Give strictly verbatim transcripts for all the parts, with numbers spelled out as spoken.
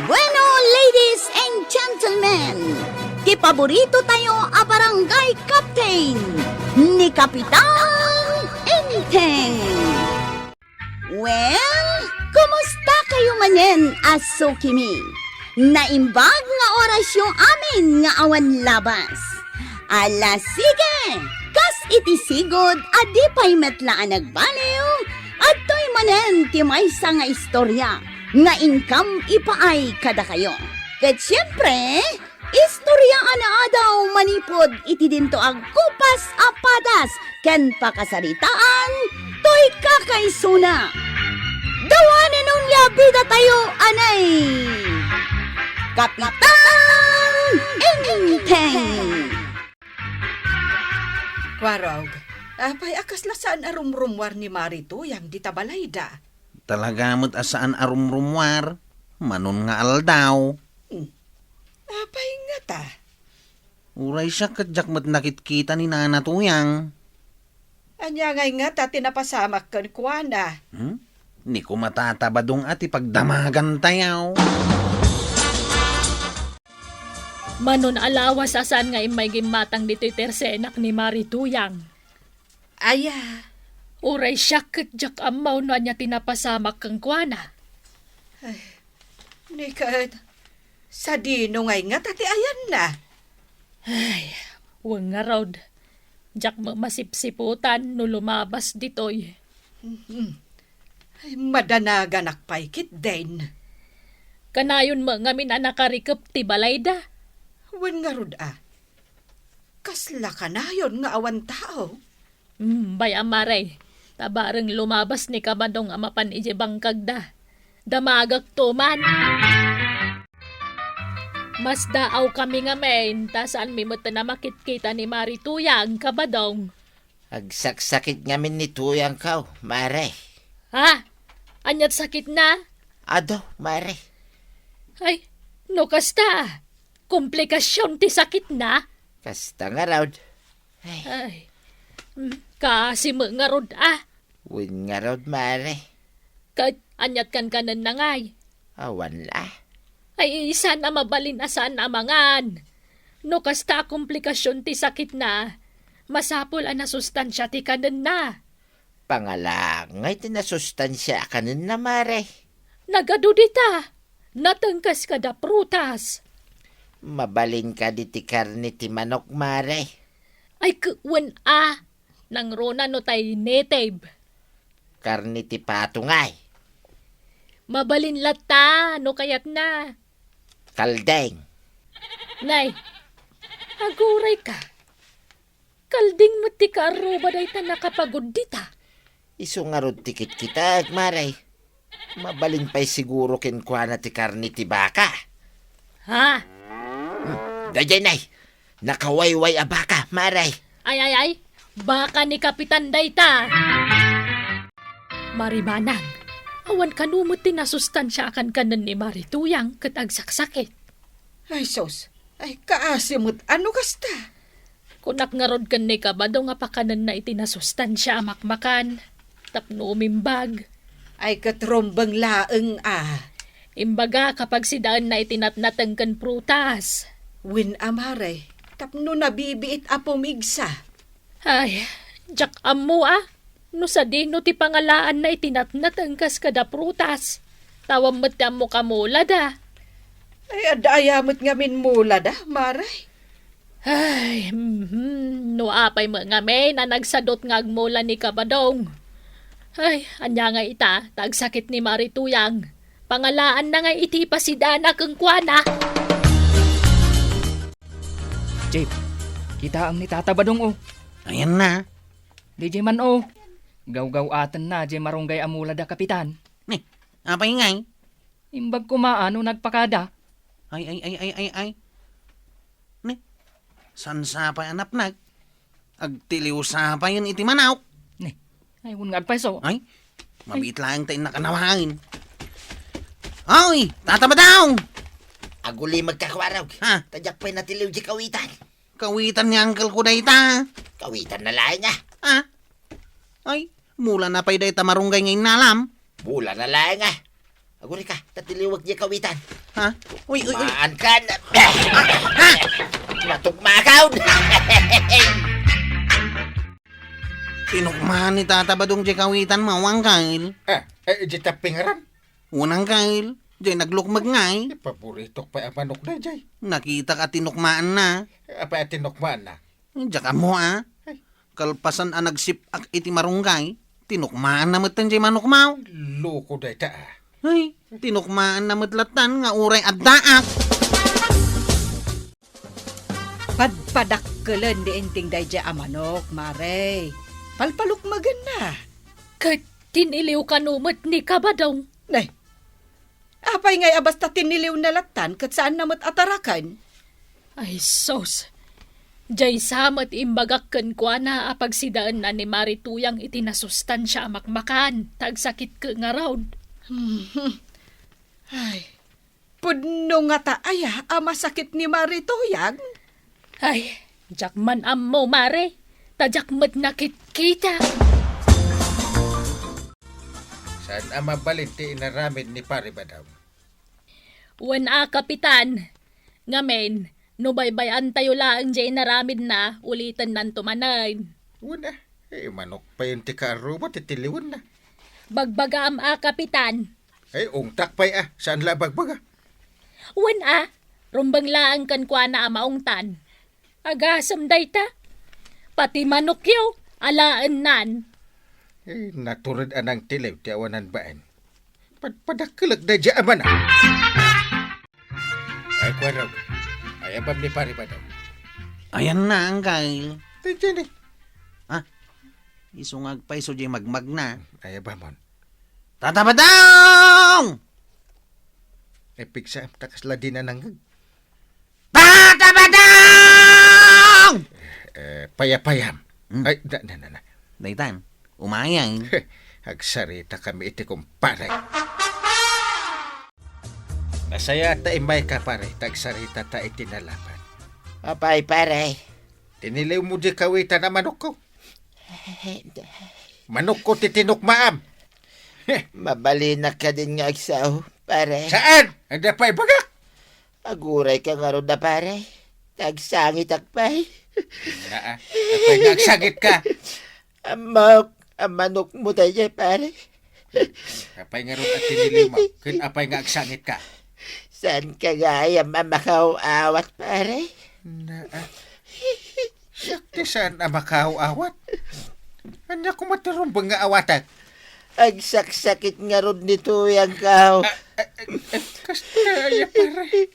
Bueno, ladies and gentlemen, ti paborito tayo a barangay captain, ni Kapitan Enteng. Well, kumusta kayo manen a sukimi? Naimbag nga orasyo amin nga awan labas. Ala, sige! Kas iti sigud a di pay met la a nagbaliw, adtoy manen ti maysa nga istorya nga inkam ipaay kadakayo. Ket siempre, istorya a naadaw manipud iti dinto a kupas a padas ken pakasaritaan toy kakaisuna. Dawanen onia bida tayo, anay! Kapitan Enteng! Kwarog, apay a kasla saan a rumrummuar ni Mari Tuyang dita balayda? Talaga met a saan a rumrummuar, manon nga aldaw. Hmm. Apay ngata? Uray siak ket diak met nakitkita ni Nana Tuyang. Ania ngay ngata ti napasamak kenkuana? Hmm? Ni kuma tata Badong a ti pagdamagantayo. Manon a lawas a saan nga immay gimmatang ditoy tersenak ni Mari Tuyang. Aya. Uray siak ket diak ammo no ania ti napasamak kenkuana. Ay, ni ket, sadino ngay ngata ti ayanna? Ay, wen ngarud, diak met masipsiputan no lumabas ditoy. Mhm. Ay, madanaganak pay ketdin. Kanayon met ngamin a nakarikep ti balayda. Wen ngarud a, kasla kanayon nga awan tao? Hmm, bay-am, Mare. Ta bareng lumabas ni Kabadong a mapan idiay bangkagda, damagakto man. Masdaawkami ngamin, ta saanmi met a makitkita ni Mari Tuyang, Kabadong. Agsaksakit ngamin ni Tuyangko, Mare. Ha? Aniat sakitna? Adu, Mare. Ay, no kasta, komplikasion ti sakitna? Kasta ngarud. Ay. Ay. Mm, kaasi met ngarud a. Wen ngarud, Mare. Ket aniat kankanenna ngay? Awan la. Ay, saan a mabalin a saan a mangan. No kasta a komplikasion ti sakitna, masapul a nasustansia ti kanenna. Pangalaang ngay ti nasustansia a kanenna, Mare? Nagadu dita. Natengkes kada prutas. Mabalin kadi ti karne ti manok, Mare? Ay, ket wen a. Nangruna no tay native. Karne ti pato ngay? Mabalin latta no kayatna. Kalding. Nay, agurayka. Kalding met ti kaarruba dayta nakapagud dita. Isu ngarud ti kitkitek, Mare. Mabalin pay siguro kenkuana ti karne ti baka. Ha? Hmm, daydiay, nay. Nakawayway a baka, Mare. Ay, ay, ay. Baka ni Kapitan dayta. Mari Manang, awan kano met ti nasustansia a kankanen ni Mari Tuyang ket agsaksakit. Ay, sus. Ay, kaasi met a no kasta. Kunak ngarud ken ni Kabado nga pakanenna iti nasustansia a makmakan tapno umimbag. Ay, ket rumbeng laeng a. Imbagak a pagsidaenna iti natnateng ken prutas. Wen a, Mare, tapno nabibiit a pumigsa. Ay, diak ammo a. No sadino ti pangalaanna iti natnateng kas kada prutas. Awan met ti ammo a mulada. Ay, adda aya met ngamin mulada, Mare? Ay, mhm, no apay met ngamin a nagsadut nga agmula ni Kabadong. Ay, ania nga ita, ta agsakit ni Mari Tuyang. Pangalaanna nga iti ipasidana kenkuana. Chief, kitaem ni Tata Badong, o. Ayanna. Diay man, o. Gawgaw-atenna diay marunggay a mulada, Kapitan. Ni, apay ngay? Imbag koma a no nagpakada. Ay, ay, ay, ay, ay, ay. Ni, saan sa pay a napnag? Agtiliw sa payen iti manok. Ni, ay, wen nga agpayso. Ay, mabiit laeng ta innak a nawain. Oy, Tata Badong! Agulimegka, Kuarog. Ha? Ta diak pay natiliw diay kawitan. Kawitan ni uncle ko dayta. Kawitanna laeng a. Ha? Ay, mulana pay dayta marunggay nga innalam. Mulana laeng a. Agurayka, ta tiliwek diay kawitan. Ha? Uy, uy, uy. Maan kan. Ha? Natugmakaw. Tinukmaan ni Tata Badong diay kawitan, Uncle. Ah, eh, diay tappingaran? Wen, Uncle. Diay naglukmeg ngay. Eh, paboritok pay a manok daydiay. Nakitak a tinukmaanna. Apay a tinukmaanna? Diak ammo, a. Ay. Kalpasan a nagsip-ak iti marunggay, tinukmaanna metten diay manokmo. Loko dayta, a. Ay, tinukmaanna met lattan nga uray addaak. Padpadakkelen ni Enteng daydiay a manok, Mare. Palpalukmegenna. Ket tiniliw kano met ni Kabadong. Nay, apay ngay a basta tiniliwna lattan ket saanna met a taraken? Ay, sus! Diay sa met imbagak kenkuana a pagsidaenna ni Mari Tuyang iti nasustansia a makmakan, ta agsakitko ngarud. Ay, pudno ngata aya a masakit ni Mari Tuyang? Ay, diak man ammo, Mare, ta diak met nakitkita. Saan a mabalin ti inaramid ni Pari Badong? Wen a, Kapitan. Ngamin, no baybay-antayo laeng diay inaramidna, ulitennanto manen. Wen a, eh, manok payen ti kaarruba ti tiliwenna. Bagbagaam a, Kapitan. Ay, ungtak pay a, saan la a bagbaga? Wen a, rumbeng laeng kenkuana a maungtan. Agasem dayta. Pati manokyo, alaennan. Eh, natured a nangtiliw ti awanan bain. Padpadakkelek daydiay a manok. Ay, kuarog. Ay, abam ni Pari Badong. Ayanna, Uncle. Daydiay ni. Ha? Isu nga agpayso diay magmagna. Ay, abamon. Tata Badong! Ay, pigsaam, ta kasla dina nangngeg. Tata Badong! Eh, payapayam. Hmm. Ay, na, na, na, na. Daytan, umayay. Agsaritakami iti kumpare. Nasayaat ta immayka, pare, ta agsaritata iti nalaban. Apay, pare? Tiniliwmo diay kawitan a manokko. Manokko ti tinukmaam. Mabalinak kadin nga agsao, pare. Saan? Adda pay bagak? Agurayka ngarud a, pare. Ta agsangitak pay. Naa, apay nga agsangitka? Ammok a manokmo daydiay, pare. Apay ngarud a tiniliwmo? Ken apay nga agsangitka? Saanka gayam a makaaw-awat, pare? Naa. Siak ti saan a makaaw-awat. Ania koma ti rumbeng nga awatek? Agsaksakit ngarud ni Tuyangko. Ah, ah, ah, ah, kasta aya, pare.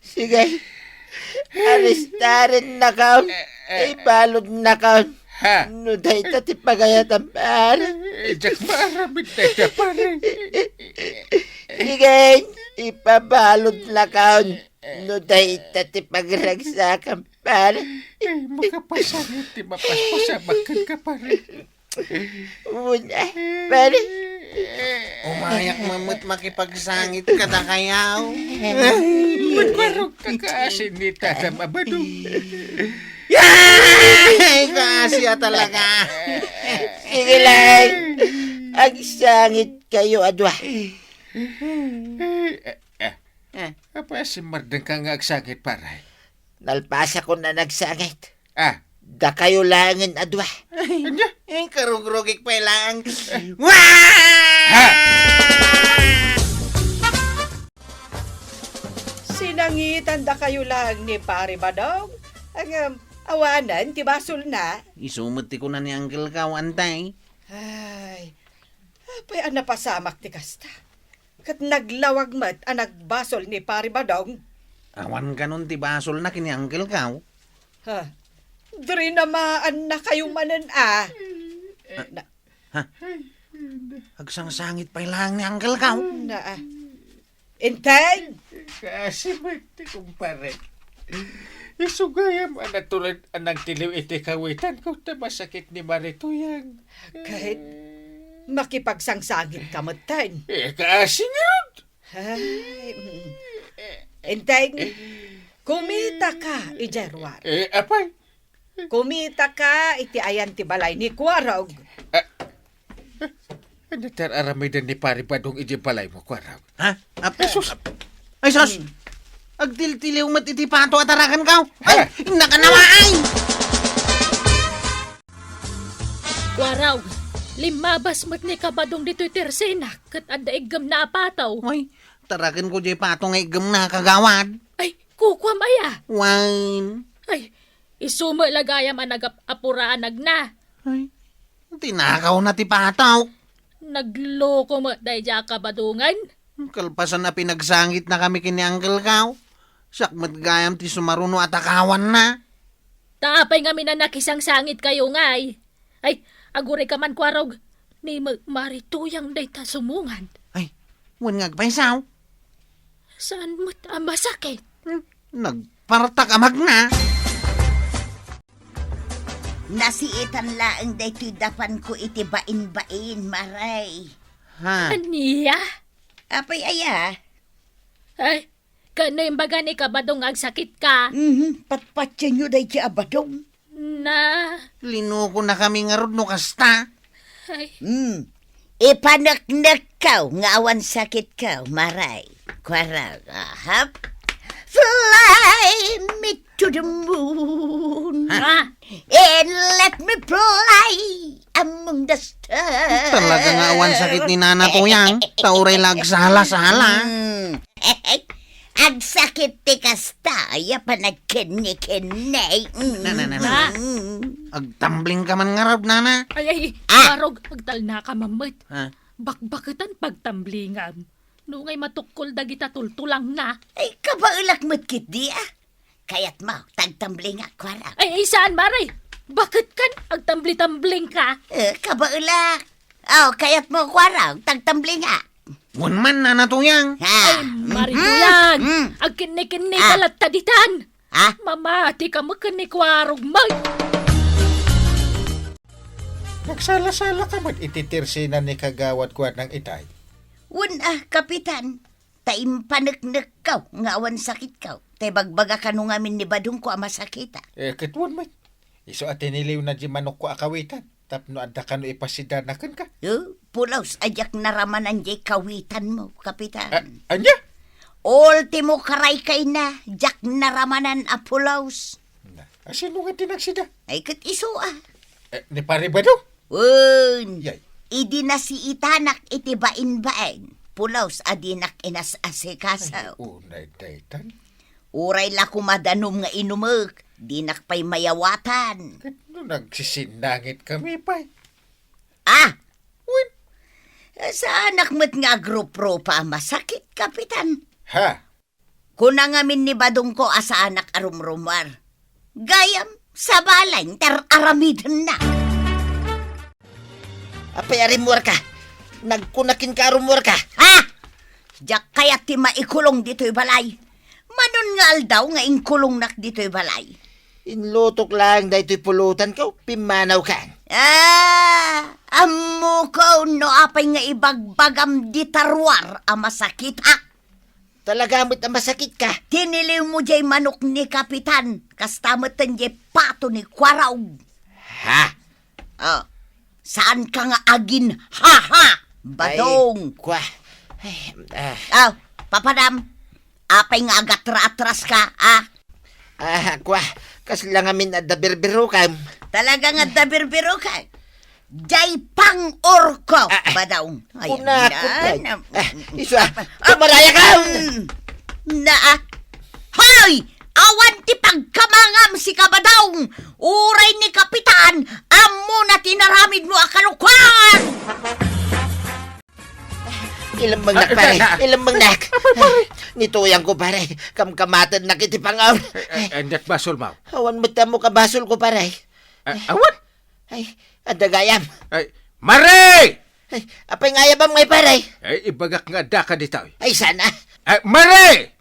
Sige. Arestaren nakon. Eh, eh, eh. Ibalud nakon. Ha? No dayta ti pagayatam, pare. Eh, diak maaramid dayta, pare. Sige, ipabalud nakon. No dayta ti pagragsakam, pare. Eh, makapasangit ti mapaspasamak kenka, pare. Una, pare. Umayak man met makipagsangit kadakayo. Magbarog ka kaasi ni Tata Badong. Yay! Kaasi a talaga. Sige lang. Agsangitkayo a dua. Eh, eh, eh. Eh. Apay a simmardengka nga agsangit, pare? Nalpasakon a nagsangit. Ah. Dakayo laengen a dua. Ania? Eh, karugrugik pay laeng. Wah! Ha? Sinangitan dakayo laeng ni Pare Badong. Ngem, awanen ti basolna. Isu met ti kuna ni Uncle Kao, Antay. Ay, apay a napasamak ti kasta? Ket naglawag met a nagbasol ni Pari Badong. Awan kanon ti basolna ken ni Uncle Kao. Ha? Diri namaannakayo manen a. Ah, na- ha? Agsangsangit pay laeng ni Uncle Kao. Na, ah. Enteng! Kaasi met ti kumpare. Isu gayam a natured a nagtiliw iti kawitanko ta masakit ni Mari Tuyang. Ket makipagsangsangitka metten. Eh, kaasi ngarud. Ay, mm. Enteng, kumitaka idiay ruar. Eh, apay? Kumitaka iti ayan ti balay ni Kuarog. Ah. Ania ti ar-aramiden ni Pari Badong idiay balaymo, Kuarog? Ha? Apay, Jesus! Ay, sus! Hmm. Agtiltiliw met iti pato a tarakenko. Ay, ha? Nakanawa, ay! Kuarog, limmabas met ni Kabadong ditoy tersenak ket adda iggemna a pato. Ay, tarakenko diay pato nga iggemna, kagawad. Ay, kukuam aya? Wen. Ay, isu met la gayam a nagap-, apuraanagna. Ay, tinakawna ti pato. Nagloko met daydiay a Kabadongen. Kalpasan a pinagsangitnakami ken ni Uncle Kao, siak met gayam ti sumaruno a takawanna. Ta apay ngamin a nakisangsangitkayo ngay? Ay, agurayka man, Kuarog, ni ma-, marituyang dayta sumungad. Ay, wen nga agpayso. Saan met a masakit? Hmm, nagpartak a magna. Nasiitan laeng daytoy dapanko iti bainbain, Maray. Ha? Ania? Apay aya? Ay, ken no imbaga ni Kabadong nga agsakitka? Mhm, patpatienyo daydiay a Badong. Na? Linukonakami ngarud no kasta. Ay. Hmm. Ipaneknekko nga awan sakitko, Maray. Kuarog, ahap. Fly me to the moon. Ha? And let me play among the stars. Talaga nga awan sakit ni Nana Tuyang. Ta uray la agsala-sala. Hmm. Agsakit ti kasta, ya panagkenni-kenni. Mm. Na, na, na, na. Mm. Agtamblingka man ngarud, Nana. Ay, ay, Ah! Kuarog, agtalnaka man met. Ha? Bakbaketan pagtamblingam. No ngay matukol dagita tultulangna. Ay, kabaelak met ketdi, ah. Kayatmo, tagtamblingak, Kuarog. Ay, ay, saan, Maray? Baketkan, agtambli-tamblingka. Eh, kabaelak. Oh, kayatmo, Kuarog, tagtamblingak. Wen man, Nana Tuyang. Ha? Ay, Mari Mhm. Tuyang. Mm. Agkinni-kinni Ah. ka latta ditan. Ha? Mamati ka met ken ni Kuarog met. Nagsala-sala ka met iti tersena ni Kagawad Kuarnang itay? Wen a, Kapitan. Ta impaneknekko nga awan sakitko. Ta ibagbaga kano ngamin ni Badongko a masakita. Eh, ket wen met. Isu a tiniliwna di manokko a kawitan. Tapno adda kano ipasidana kenka. Eh, pulos a diak naramanan diay kawitanmo, Kapitan. A-, ania? Ultimo karaykayna, diak naramanan a pulos. Na, a, sino nga ti nagsida? Ay, ket isu, ah. Eh, ni Pare Badong? Wen, Yay. Idi nasiitanak iti bainbain, pulos a dinak inas-asikaso. Ay, unay daytan. Uray la koma danum nga inumek, dinak pay mayawatan. Ket no nagsisinnangitkami pay? Ah! Wen. Saanak met nga agruprupa a masakit, Kapitan. Ha? Kuna ngamin ni Badongko a saanak a rumrumuar. Gayam, sabali ti ar-aramidenna. Apay a rimmuarka? Nagkuna kenka a rummuarka. Ha? Diak kayat ti maikulong ditoy balay. Manon nga aldaw nga inkulongnak ditoy balay. Inlutok laeng daytoy pulutanko, pimmanawkan. Ah, ammoko no apay nga ibagbagam dita ruar a masakitak. Talaga met a masakitka. Tiniliwmo diay manok ni Kapitan, kasta metten diay pato ni Kuarog. Ha? Oh, saanka nga agin-haha, Badong? Ay, kwa. Ay, ah. Oh, papadam, apay nga agatra-atraska, ah? Ah, kwa, kasla ngamin adda birbirokam. Talaga nga adda birbirokam. Diay pang-urko, ah, Badong. Ay, kuna, na, kuna. Na, ah, isu, ah, ah, tumarayak, ah. Mm. Na, ah. Hoy! Awan ti pagkamangam, sika, Badong! Uray ni Kapitan, ammona ti naramidmo a kalokuan! Ilemmengnak, pare. Ah, ah, ah. Ilemmengnak. Apay, pare? Ni Tuyangko, pare. Kamkamatennak iti pangaw. Eh, eh, ania't basolmo? Awan met ti ammok a basolko, pare. Ah, awan? Ay, adda gayam. Ay, Mare! Ay, apay nga ayabam ngay, pare? Ay, ibagak nga addaka ditoy. Ay, sana. Ay, Mare!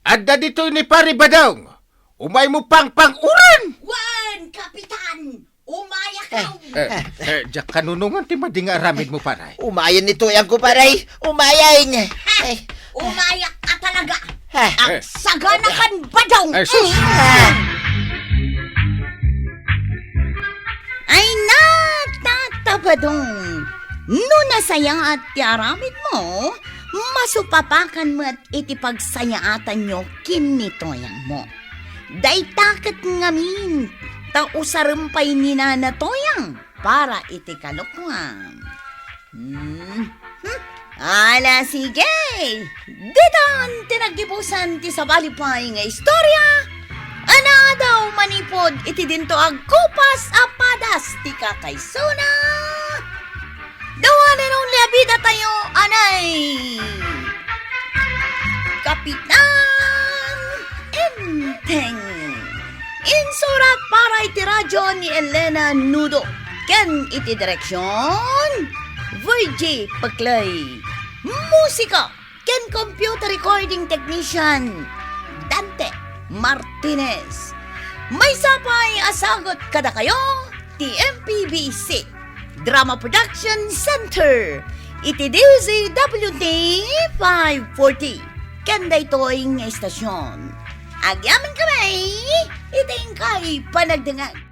Adda ditoy ni Pare Badong. Umaymo pangpang-uran! Wen, Kapitan! Umayakaw! Eh, eh, eh, diak kanunongan ti madi nga aramidmo, pare. Umayen ni Tuyangko, pare. Umayen. Ha? Eh. Umayak ka talaga. Ha? Eh. Agsaganakan, Badong. Eh, sus. Ah. Ay, na, Tata Badong. No nasayaat ti aramidmo, masupapakan met iti pagsayaatanyo ken ni toyangmo. Dayta ket ngamin, ta usarem pay ni Nana Toyang para iti kalokoan. Hmm. Hmm. Ala, sige! Ditan ti naggibusan ti sabali pay nga istorya. Ania daw manipud iti dinto agkupas a padas ti kakaisuna. The one and only a bida tayo, anay Kapitan Enteng. Insurat para iti radyo ni Elena Nudo, ken iti direksyon, Virgie Peclay. Musika ken computer recording technician, Dante Martinez. Maysa pay a sagut kadakayo ti M P B C Drama Production Center iti D Z W T five forty. Ken daytoy nga istasyon, agyamankami iti inkay panagdengngeg.